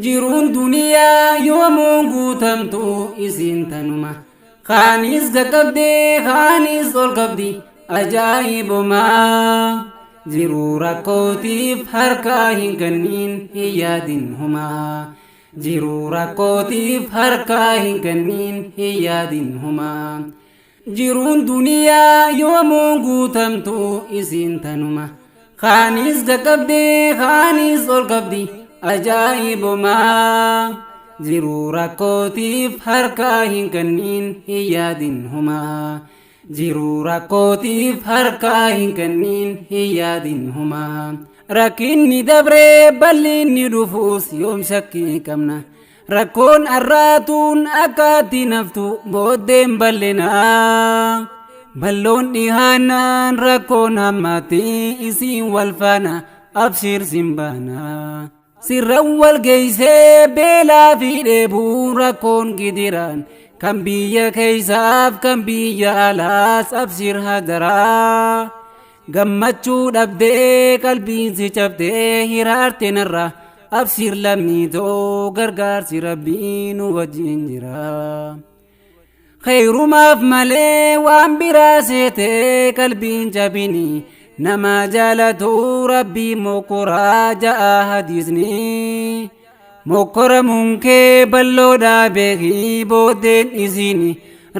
Jiruun duniyaa yoomuu guutamtu isiin tanuma. Kaanis qaqqabdee kaanis ol qabdi ajaa'ibumaa. Jiruu rakkootiif harkaa hin kenniin hin yaadin humaa. Jiruu rakkootiif harkaa hin kenniin hin yaadin humaa. Jiruun duniyaa yoomuu guutamtu isiin tanuma. Kaanis qaqqabdee kaanis ol qabdi ajaa'ibumaa. Jiruu rakkootiif harkaa hin kenniin hin yaadin humaa. Jiruu rakkootiif harkaa hin kenniin hin yaadin humaa. Rakkinni dabree bal'inni dhufuus yoom shakkii qabna. Rakkoon arraatuun akkaatti naftu booddeen bal'inaa. Balloon dhihaannaan rakkoon hammaatti isiin wal faana abshiir simbaana. Sirran wal geessee beelaa fi dheebuu rakkoon gidiraan kan biyya keessaaf kan biyya alaas abshiir hadaraa. Gammachuu dhabdee qalbiin si cabdee hiraarte narra abshiir lammiitoo gargaarsi rabbii nu wajjin jira. Khayrumaaf malee waan biraa seetee qalbiin cabini nama jaalatu rabbii mokoraa ja'a hadiisni. Mokoramuun kee balloodhaa beekii booddeen isiini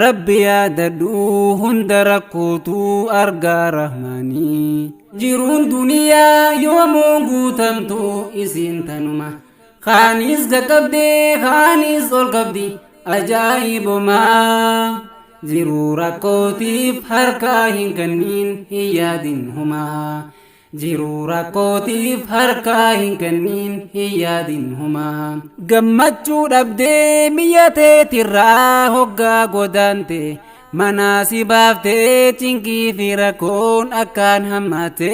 rabbi yaadadhu hunda rakkootu argaa rahmaanii. Jiruun duniyaa yoomuu guutamtu isiin tanuma. Kaanis qaqqabdee kaanis ol qabdi ajaa'ibumaa. Jiruu rakkootiif harkaa hin kenniin hin yaadin humaa. Jiruu rakkootiif harkaa hin kenniin hin yaadin humaa. Gammachuu dhabdee biyya teetirraa hoggaa godaante manaa si baaftee cinqii fi rakkoon akkaan hammaate.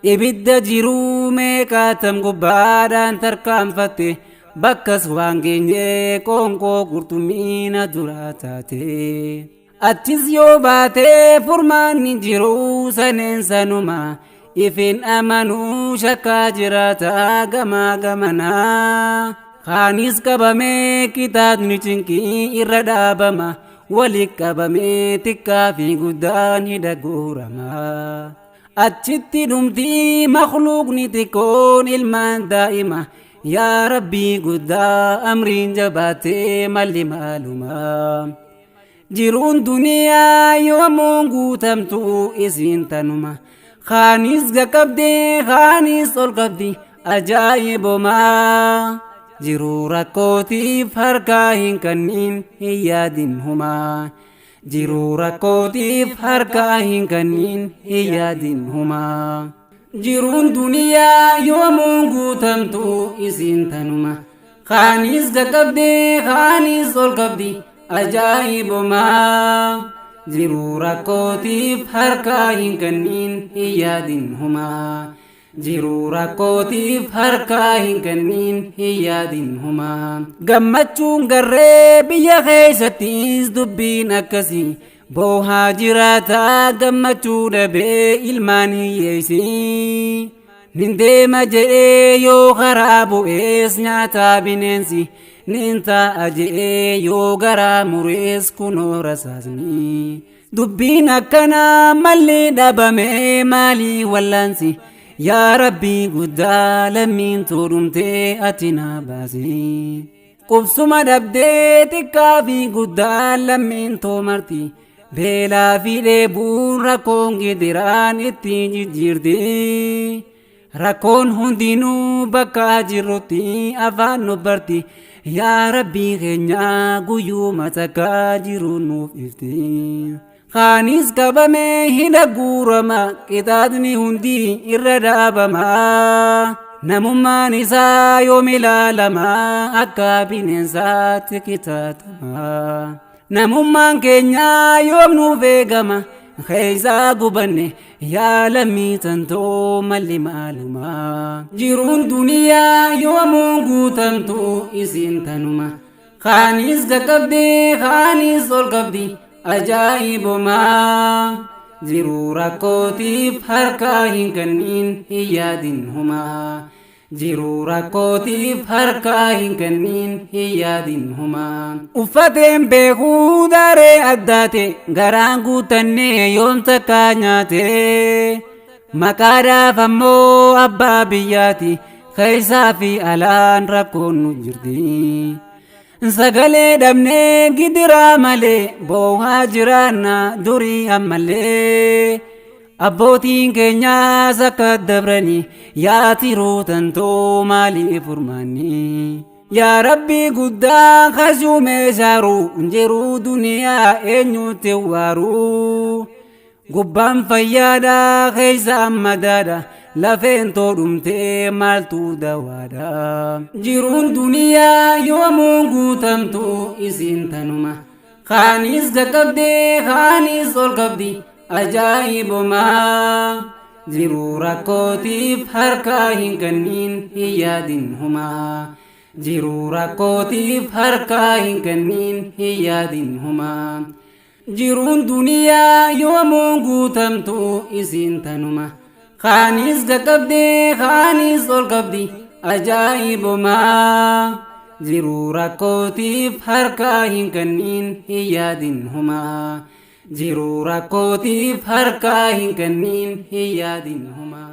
Ibidda jiruu meeqaatam gubbaadhaan tarkaanfatte bakkas waan geenye qoonqoo qurxummiina duraa taate. Achis yoo baate furmaanni jiruu saneen sanuma ifin amanuu shakkaa jiraata gamaa gamanaa. Kaanis qabamee kitaabni cinqii irra dhaabama wali qabamee xiqqaa fi guddaan hidha guurama. Achitti dhumtii makluuqni xiqqoon ilmaan daa'ima yaa rabbii guddaa amriin jabaatee malli maaluma. Jiruun duniyaa yoomuu guutamtu isiin tanuma. Kaanis qaqqabdee kaanis ol qabdi ajaa'ibumaa. Jiruu rakkootiif harkaa hin kenniin hin yaadin humaa. Jiruu rakkootiif harkaa hin kenniin hin yaadin humaa. Jiruun duniyaa yoomuu guutamtu isiin tanuma. Kaanis qaqqabdee kaanis ol qabdi ajaa'ibumaa. Jiruu rakkootiif harkaa hin kenniin hin yaadin humaa. Jiruu rakkootiif harkaa hin kenniin hin yaadin humaa. Gammachuun garree biyya keessattis dubbiin akkasii boohaa jiraataa gammachuu dhabee ilmaan hiyyeessi. Nin deema jedhee yoo karaa bu'ees nyaataa bineensi nin taa'a jedhee yoo garaa murees kunoo rasaasni. Dubbiin akkanaa malli dhabame maalii wallaansi yaa rabbii guddaa lammiin tuudhumtee ati naa baasi. Qubsuma dhabdee xiqqaa fi guddaa lammiin toomarti beelaa fi dheebuun rakkoon gidiraan itti jijjiirti. Rakkoon hundinuu bakka jirrutti afaan nu barti yaa rabbii keenya guyyuma takka jiru nuuf ifti. Kaanis qabamee hidha guurama qixaaxni hundi irra dhaabama. Namummaan isaa yoom ilaalama akka bineensaatti qixaaxama. Namummaan keenya yoom nuuf eegama keessaa gubanne yaa lammii tantoo malli maaluma. Jiruun duniyaa yoomuu guutamtu isiin tanuma. Kaanis qaqqabdee kaanis ol qabdi ajaa'ibumaa. Jiruu rakkootiif harkaa hin kenniin hin yaadin humaa. Jiruu rakkootiif harkaa hin kennin hin yaadin humaa. Uffateen beekuu daaree addaate garaan guutannee yoom takkaa nyaate. Maqaadhaaf ammoo abbaa biyyaati keessaa fi alaan rakkoon nu jirti. Sagalee dhabnee gidiraa malee boo'aa jiraanna durii ammallee. Abbootiin keenyaas akka dabranii yaa tiruu tantoo maaliif furmaanni? Yaa Rabbi guddaa kasuu meeshaaru jiruu duniyaa eenyutti waaru? Gubbaan fayyaadha keessa ammadaadha lafeen too dhumtee maaltu dawaadha? Jiruun duniyaa yoomuu guutamtu isiin tanuma. Kaanis qaqqabdee kaanis ol qabdi ajaa'ibumaa. Jiruu rakkootiif harkaa hin kennin hin yaadin humaa. Jiruu rakkootiif harkaa hin kennin hin yaadin humaa. Jiruun duniyaa yoomuu guutamtu isiin tanuma. Kaanis qaqqabdee kaanis ol qabdi ajaa'ibumaa. Jiruu rakkootiif harkaa hin kennin hin yaadin humaa. Jiruu rakkootiif harkaa hin kennin hin yaadin humaa.